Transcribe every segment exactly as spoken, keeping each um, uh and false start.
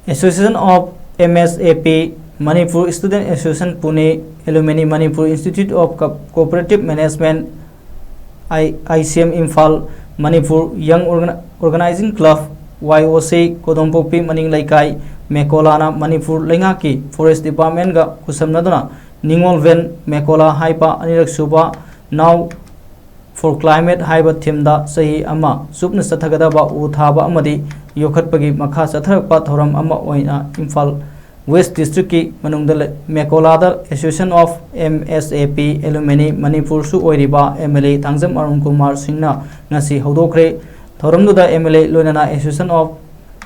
Association of M S A P Manipur, Student Association Pune, Alumni Manipur, Institute of Co- Cooperative Management, I- I C M Imphal, Manipur Young Organ- Organizing Club, Y O C, ꯀꯣꯗꯣꯝꯄꯣꯛꯄꯤ ꯃꯅꯤꯡ ꯂꯩꯀꯥꯏ, ꯃꯦꯀꯣꯂꯥꯅ ꯃꯅꯤꯄꯨꯔ ꯂꯩꯉꯥꯛꯀꯤ Forest Departmentꯒ ꯈꯨꯠꯁꯝꯅꯗꯨꯅ ꯅꯤꯉꯣꯜ van ꯃꯦꯀꯣꯂꯥ ꯍꯥꯏꯕ ꯑꯅꯤꯔꯛ ꯁꯨꯕ Now for Climate ꯍꯥꯏꯕ themeꯗ ꯆꯍꯤ ꯑꯃ ꯆꯨꯞꯅ ꯆꯠꯊꯒꯗꯕ ꯎ ꯊꯥꯕ ꯑꯃꯗꯤ ꯌꯣꯛꯈꯠꯄꯒꯤ ꯃꯈꯥ ꯆꯠꯊꯔꯛꯄ ꯊꯧꯔꯝ ꯑꯃ ꯑꯣꯏꯅ ꯏꯝꯐꯥꯜ West Districtꯀꯤ ꯃꯅꯨꯡꯗ ꯂꯩ꯫ ꯃꯦꯀꯣꯂꯥꯗ Association of M S A P Alumni ꯃꯅꯤꯄꯨꯔꯁꯨ ꯑꯣꯏꯔꯤꯕ M L A Thangjam Arun Kumar ꯁꯤꯡꯅ ꯉꯁꯤ ꯍꯧꯗꯣꯛꯈ꯭ꯔꯦ꯫ ꯊꯧꯔꯝꯗꯨꯗ M L A ꯂꯣꯏꯅꯅ Association of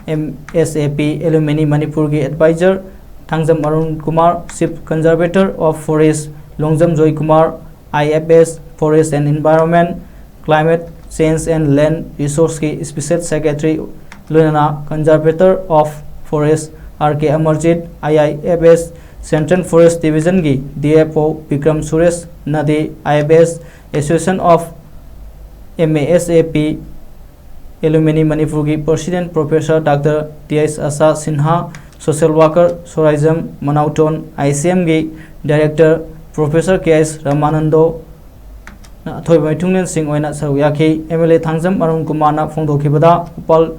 M S A P Alumni ꯃꯅꯤꯄꯨꯔꯒꯤ advisor Thangjam Arun Kumar, Chief Conservator of Forest Longjam joy Kumar, I F S, Forest and Environment, Climate Change and Land Resourceꯀꯤ Special Secretary, ꯂꯣꯏꯅꯅ Conservator of Forest R K Amarjit, I I F S, Central Forest Divisionꯒꯤ D F O Bikram Suresh, ꯅꯗꯤ I F S, Association of M A S A P Alumni ꯃꯅꯤꯄꯨꯔꯒꯤ President Professor Doctor T S Asha Sinha, Social Worker Soraijam Manauton, I C Mꯒꯤ Director Professor K S Ramanando, ꯑꯊꯣꯏꯕ ꯃꯤꯊꯨꯡꯂꯦꯟꯁꯤꯡ ꯑꯣꯏꯅ ꯁꯔꯨꯛ ꯌꯥꯈꯤ꯫ M L A Thangjam Arun ꯀꯨꯃꯥꯔꯅ ꯐꯣꯡꯗꯣꯛꯈꯤꯕꯗ, ꯎꯄꯥꯜ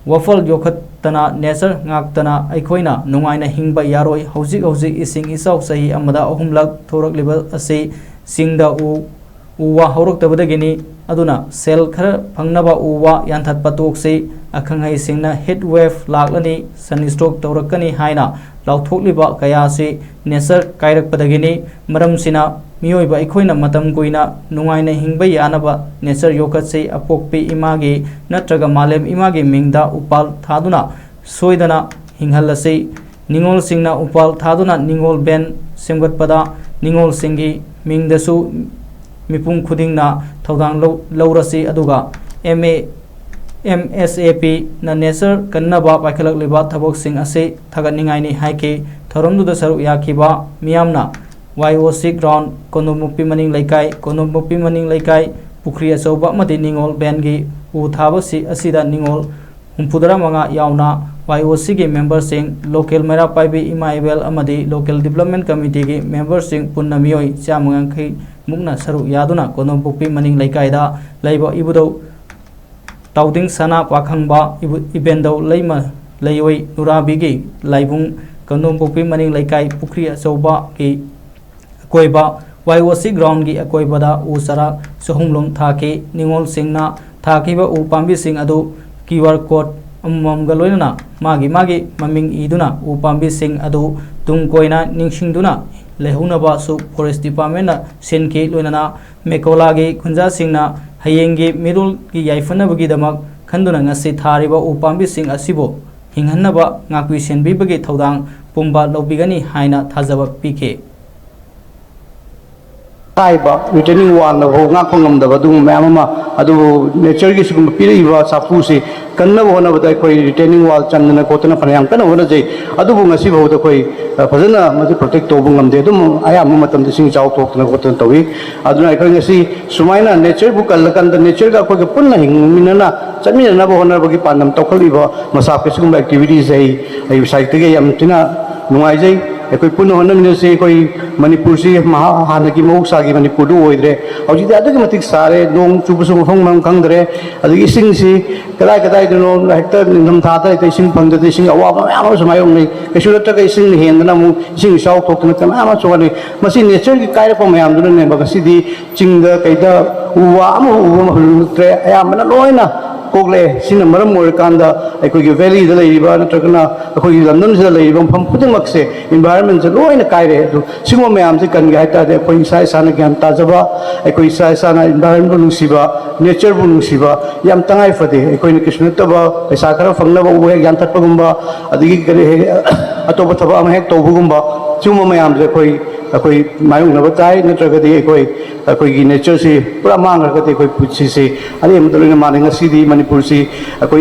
ꯋꯥꯐꯜ ꯌꯣꯛꯈꯠꯇꯅ, nature ꯉꯥꯛꯇꯅ ꯑꯩꯈꯣꯏꯅ ꯅꯨꯡꯉꯥꯏꯅ ꯍꯤꯡꯕ ꯌꯥꯔꯣꯏ꯫ ꯍꯧꯖꯤꯛ ꯍꯧꯖꯤꯛ ꯏꯁꯤꯡ ꯏꯆꯥꯎ ꯆꯍꯤ ꯑꯃꯗ ꯑꯍꯨꯝꯂꯛ ꯊꯣꯔꯛꯂꯤꯕ ꯑꯁꯤ ꯆꯤꯡꯗ ꯎ ꯎ ꯋꯥ ꯍꯧꯔꯛꯇꯕꯗꯒꯤꯅꯤ꯫ ꯑꯗꯨꯅ ꯁꯦꯜ ꯈꯔ ꯐꯪꯅꯕ ꯎ ꯋꯥ ꯌꯥꯟꯊꯠꯄ ꯇꯣꯛꯁꯤ꯫ ꯑꯈꯪ ꯑꯍꯩꯁꯤꯡꯅ heat wave ꯂꯥꯛꯂꯅꯤ, sunstroke ꯇꯧꯔꯛꯀꯅꯤ ꯍꯥꯏꯅ ꯂꯥꯎꯊꯣꯛꯂꯤꯕ ꯀꯌꯥ ꯑꯁꯤ nature ꯀꯥꯏꯔꯛꯄꯗꯒꯤꯅꯤ꯫ ꯃꯔꯝꯁꯤꯅ ꯃꯤꯑꯣꯏꯕ ꯑꯩꯈꯣꯏꯅ ꯃꯇꯝ ꯀꯨꯏꯅ ꯅꯨꯡꯉꯥꯏꯅ ꯍꯤꯡꯕ ꯌꯥꯅꯕ nature ꯌꯣꯛꯈꯠꯁꯤ꯫ ꯑꯄꯣꯛꯄꯤ ꯏꯃꯥꯒꯤ ꯅꯠꯇ꯭ꯔꯒ ꯃꯥꯂꯦꯝ ꯏꯃꯥꯒꯤ ꯃꯤꯡꯗ ꯎꯄꯥꯜ ꯊꯥꯗꯨꯅ ꯁꯣꯏꯗꯅ ꯍꯤꯡꯍꯜꯂꯁꯤ꯫ ꯅꯤꯉꯣꯜꯁꯤꯡꯅ ꯎꯄꯥꯜ ꯊꯥꯗꯨꯅ ꯅꯤꯉꯣꯜ ꯚꯦꯟ ꯁꯦꯝꯒꯠꯄꯗ ꯅꯤꯉꯣꯜꯁꯤꯡꯒꯤ ꯃꯤꯡꯗꯁꯨ ꯃꯤꯄꯨꯝ ꯈꯨꯗꯤꯡꯅ ꯊꯧꯗꯥꯡ ꯂꯧ-, ꯂꯧꯔꯁꯤ꯫ ꯑꯗꯨꯒ M A, M S A Pꯅ nature ꯀꯟꯅꯕ ꯄꯥꯏꯈꯠꯂꯛꯂꯤꯕ ꯊꯕꯛꯁꯤꯡ ꯑꯁꯤ ꯊꯥꯒꯠꯅꯤꯡꯉꯥꯏꯅꯤ ꯍꯥꯏꯈꯤ꯫ ꯊꯧꯔꯝꯗꯨꯗ ꯁꯔꯨꯛ ꯌꯥꯈꯤꯕ ꯃꯤꯌꯥꯝꯅ Y O C ground, ꯀꯣꯟꯗꯣꯝꯄꯣꯛꯄꯤ ꯃꯅꯤꯡ ꯂꯩꯀꯥꯏ, ꯀꯣꯟꯗꯣꯝꯄꯣꯛꯄꯤ ꯃꯅꯤꯡ ꯂꯩꯀꯥꯏ, ꯄꯨꯈ꯭ꯔꯤ ꯑꯆꯧꯕ ꯑꯃꯗꯤ ꯅꯤꯉꯣꯜ ꯚꯦꯟꯒꯤ ꯎ ꯊꯥꯕꯁꯤ ꯑꯁꯤꯗ ꯅꯤꯉꯣꯜ ꯍꯨꯝꯐꯨꯇꯔꯥ ꯃꯉꯥ ꯌꯥꯎꯅ ꯋꯥꯏ ꯑꯣ ꯁꯤꯒꯤ ꯃꯦꯝꯕꯔꯁꯤꯡ, ꯂꯣꯀꯦꯜ ꯃꯩꯔꯥ ꯄꯥꯏꯕꯤ ꯏꯃꯥ ꯏꯕꯦꯜ ꯑꯃꯗꯤ ꯂꯣꯀꯦꯜ ꯗꯤꯕ꯭ꯂꯞꯃꯦꯟ ꯀꯃꯤꯇꯤꯒꯤ ꯃꯦꯝꯕꯔꯁꯤꯡ ꯄꯨꯟꯅ ꯃꯤꯑꯣꯏ ꯆꯥꯝꯃ ꯌꯥꯡꯈꯩ ꯃꯨꯛꯅ ꯁꯔꯨꯛ ꯌꯥꯗꯨꯅ ꯀꯣꯟꯗꯣꯡꯄꯣꯛꯄꯤ ꯃꯅꯤꯡ ꯂꯩꯀꯥꯏꯗ ꯂꯩꯕ ꯏꯕꯨꯙꯧ ꯇꯥꯎꯗꯤꯡ ꯁꯅꯥ ꯄꯥꯈꯪꯕ ꯏꯕꯨ-, ꯏꯕꯦꯟꯗꯧ ꯂꯩꯃ ꯂꯩꯑꯣꯏ ꯅꯨꯔꯥꯕꯤꯒꯤ ꯂꯥꯏꯕꯨꯡ ꯀꯣꯟꯗꯣꯡꯄꯣꯛꯄꯤ ꯃꯅꯤꯡ ꯂꯩꯀꯥꯏ ꯄꯨꯈ꯭ꯔꯤ ꯑꯆꯧꯕꯒꯤ ꯑꯀꯣꯏꯕ, ꯋꯥꯏ ꯑꯣ ꯁꯤ ꯒ꯭ꯔꯥꯎꯟꯒꯤ ꯑꯀꯣꯏꯕꯗ ꯎ ꯆꯥꯔꯥ ꯆꯍꯨꯝꯂꯣꯝ ꯊꯥꯈꯤ꯫ ꯅꯤꯉꯣꯜꯁꯤꯡꯅ ꯊꯥꯈꯤꯕ ꯎ ꯄꯥꯝꯕꯤꯁꯤꯡ ꯑꯗꯨ ꯀ꯭ꯌꯨ ꯑꯥꯔ ꯀꯣꯗ ꯑꯃꯃꯝꯒ ꯂꯣꯏꯅꯅ ꯃꯥꯒꯤ ꯃꯥꯒꯤ ꯃꯃꯤꯡ ꯏꯗꯨꯅ ꯎ ꯄꯥꯝꯕꯤꯁꯤꯡ ꯑꯗꯨ ꯇꯨꯡ ꯀꯣꯏꯅ ꯅꯤꯡꯁꯤꯡꯗꯨꯅ ꯂꯩꯍꯧꯅꯕꯁꯨ ꯐꯣꯔꯦꯁ ꯗꯤꯄꯥꯔꯠꯃꯦꯟꯅ ꯁꯤꯟꯈꯤ꯫ ꯂꯣꯏꯅꯅ ꯃꯦꯀꯣꯂꯥꯒꯤ ꯈꯨꯟꯖꯥꯁꯤꯡꯅ ꯍꯌꯦꯡꯒꯤ ꯃꯤꯔꯣꯜꯒꯤ ꯌꯥꯏꯐꯅꯕꯒꯤꯗꯃꯛ ꯈꯟꯗꯨꯅ ꯉꯁꯤ ꯊꯥꯔꯤꯕ ꯎ ꯄꯥꯝꯕꯤꯁꯤꯡ ꯑꯁꯤꯕꯨ ꯍꯤꯡꯍꯟꯅꯕ ꯉꯥꯛꯄꯤ ꯁꯦꯟꯕꯤꯕꯒꯤ ꯊꯧꯗꯥꯡ ꯄꯨꯝꯕ ꯂꯧꯕꯤꯒꯅꯤ ꯍꯥꯏꯅ ꯊꯥꯖꯕ ꯄꯤꯈꯤ꯫ ꯍꯥꯏꯕ ꯔꯤꯇꯦꯅꯤꯡ ꯋꯥꯜꯅ ꯐꯥꯎ ꯉꯥꯛꯄ ꯉꯝꯗꯕ ꯑꯗꯨꯒꯨꯝꯕ ꯃꯌꯥꯝ ꯑꯃ, ꯑꯗꯨꯕꯨ ꯅꯦꯆꯔꯒꯤ ꯁꯤꯒꯨꯝꯕ ꯄꯤꯔꯛꯏꯕ ꯁꯥꯐꯨꯁꯤ ꯀꯟꯅꯕ ꯍꯣꯠꯅꯕꯗ ꯑꯩꯈꯣꯏ ꯔꯤꯇꯦꯅꯤꯡ ꯋꯥꯜ ꯆꯟꯗꯅ ꯈꯣꯠꯇꯅ ꯐꯅꯌꯥꯝ ꯀꯟꯅ ꯍꯣꯠꯅꯖꯩ꯫ ꯑꯗꯨꯕꯨ ꯉꯁꯤ ꯐꯥꯎꯗ ꯑꯩꯈꯣꯏ, ꯑ, ꯐꯖꯅ ꯃꯗꯨ ꯄ꯭ꯔꯣꯇꯦꯛ ꯇꯧꯕ ꯉꯝꯗꯦ꯫ ꯑꯗꯨꯝ ꯑꯌꯥꯝꯕ ꯃꯇꯝꯗ ꯏꯁꯤꯡ ꯏꯆꯥꯎ ꯊꯣꯛꯇꯅ ꯈꯣꯠꯇꯅ ꯇꯧꯏ꯫ ꯑꯗꯨꯅ ꯑꯩꯈꯣꯏ ꯉꯁꯤ ꯁꯨꯃꯥꯏꯅ ꯅꯦꯆꯔꯕꯨ ꯀꯜꯂꯀꯥꯟꯗ ꯅꯦꯆꯔꯒ ꯑꯩꯈꯣꯏꯒ ꯄꯨꯟꯅ ꯍꯤꯡꯃꯤꯟꯅꯅ ꯆꯠꯃꯤꯟꯅꯅꯕ ꯍꯣꯠꯅꯕꯒꯤ ꯄꯥꯟꯗꯝ ꯇꯧꯈꯠꯂꯤꯕ ꯃꯁꯥꯞꯀꯤ ꯁꯤꯒꯨꯝꯕ ꯑꯦꯛꯇꯤꯚꯤꯇꯤꯁ ꯑꯩ, ꯑꯩ ꯁꯥꯏꯠꯇꯒꯤ ꯌꯥꯝ ꯊꯤꯅ ꯅꯨꯡꯉꯥꯏꯖꯩ꯫ ꯑꯩꯈꯣꯏ ꯄꯨꯟꯅ ꯍꯣꯠꯅꯃꯤꯟꯅꯁꯤ꯫ ꯑꯩꯈꯣꯏ ꯃꯅꯤꯄꯨꯔꯁꯤ ꯃꯍꯥ-, ꯍꯥꯟꯅꯒꯤ ꯃꯍꯧꯁꯥꯒꯤ ꯃꯅꯤꯄꯨꯔꯗꯨ ꯑꯣꯏꯗ꯭ꯔꯦ꯫ ꯍꯧꯖꯤꯛꯇꯤ ꯑꯗꯨꯛꯀꯤ ꯃꯇꯤꯛ ꯁꯥꯔꯦ, ꯅꯣꯡ ꯆꯨꯕꯁꯨ ꯃꯐꯝ ꯃꯔꯝ ꯈꯪꯗ꯭ꯔꯦ꯫ ꯑꯗꯒꯤ ꯏꯁꯤꯡꯁꯤ ꯀꯗꯥꯏ ꯀꯗꯥꯏꯗꯅꯣ ꯍꯦꯛꯇ ꯅꯤꯡꯊꯝꯊꯥꯗ ꯍꯦꯛꯇ ꯏꯁꯤꯡ ꯐꯪꯗꯗꯅ ꯏꯁꯤꯡ ꯑꯋꯥꯕ ꯃꯌꯥꯝ ꯑꯃꯁꯨ ꯃꯥꯌꯣꯛꯅꯩ꯫ ꯀꯩꯁꯨ ꯅꯠꯇ꯭ꯔꯒ ꯏꯁꯤꯡꯅ ꯍꯦꯟꯗꯅ ꯑꯃꯨꯛ ꯏꯁꯤꯡ ꯏꯆꯥꯎ ꯊꯣꯛꯇꯅ ꯃꯌꯥꯝ ꯑꯃ ꯊꯣꯛꯍꯜꯂꯤ꯫ ꯃꯁꯤ ꯅꯦꯆꯔꯒꯤ ꯀꯥꯏꯔꯛꯄ ꯃꯌꯥꯝꯗꯨꯅꯅꯦꯕ ꯉꯁꯤꯗꯤ ꯆꯤꯡꯗ ꯀꯩꯗ ꯎ ꯋꯥ ꯑꯃ ꯎꯕ ꯐꯪꯗ꯭ꯔꯦ, ꯑꯌꯥꯝꯕꯅ ꯂꯣꯏꯅ ꯀꯣꯛꯂꯛꯑꯦ꯫ ꯁꯤꯅ ꯃꯔꯝ ꯑꯣꯏꯔꯀꯥꯟꯗ ꯑꯩꯈꯣꯏꯒꯤ ꯚꯦꯂꯤꯗ ꯂꯩꯔꯤꯕ ꯅꯠꯇ꯭ꯔꯒꯅ ꯑꯩꯈꯣꯏꯒꯤ ꯂꯝꯗꯝꯁꯤꯗ ꯂꯩꯔꯤꯕ ꯃꯐꯝ ꯈꯨꯗꯤꯡꯃꯛꯁꯦ ꯏꯟꯚꯥꯏꯔꯟꯃꯦꯟꯁꯦ ꯂꯣꯏꯅ ꯀꯥꯏꯔꯦ꯫ ꯑꯗꯨ ꯁꯤꯒꯨꯝꯕ ꯃꯌꯥꯝꯁꯦ ꯀꯟꯒꯦ ꯍꯥꯏ ꯇꯥꯔꯗꯤ ꯑꯩꯈꯣꯏ ꯏꯁꯥ ꯏꯁꯥꯅ ꯒ꯭ꯌꯥꯟ ꯇꯥꯖꯕ, ꯑꯩꯈꯣꯏ ꯏꯁꯥ ꯏꯁꯥꯅ ꯏꯟꯚꯥꯏꯔꯟꯕꯨ ꯅꯨꯡꯁꯤꯕ, ꯅꯦꯆꯔꯕꯨ ꯅꯨꯡꯁꯤꯕ ꯌꯥꯝ ꯇꯉꯥꯏ ꯐꯗꯦ꯫ ꯑꯩꯈꯣꯏꯅ ꯀꯩꯁꯨ ꯅꯠꯇꯕ ꯄꯩꯁꯥ ꯈꯔ ꯐꯪꯅꯕ ꯎ ꯍꯦꯛ ꯌꯥꯟꯊꯠꯄꯒꯨꯝꯕ, ꯑꯗꯒꯤ ꯀꯔꯤ ꯍꯦꯛ ꯑꯇꯣꯞꯄ ꯊꯕꯛ ꯑꯃ ꯍꯦꯛ ꯇꯧꯕꯒꯨꯝꯕ, ꯁꯤꯒꯨꯝꯕ ꯃꯌꯥꯝꯁꯦ ꯑꯩꯈꯣꯏ, ꯑꯩꯈꯣꯏ ꯃꯥꯌꯣꯛꯅꯕ ꯇꯥꯏ꯫ ꯅꯠꯇ꯭ꯔꯒꯗꯤ ꯑꯩꯈꯣꯏ, ꯑꯩꯈꯣꯏꯒꯤ ꯅꯦꯆꯔꯁꯤ ꯄꯨꯔꯥ ꯃꯥꯡꯈ꯭ꯔꯒꯗꯤ ꯑꯩꯈꯣꯏ ꯄꯨꯟꯁꯤꯁꯤ ꯑꯔꯦꯝꯕꯗ ꯂꯣꯏꯅ ꯃꯥꯡꯉꯦ꯫ ꯉꯁꯤꯗꯤ ꯃꯅꯤꯄꯨꯔꯁꯤ ꯑꯩꯈꯣꯏ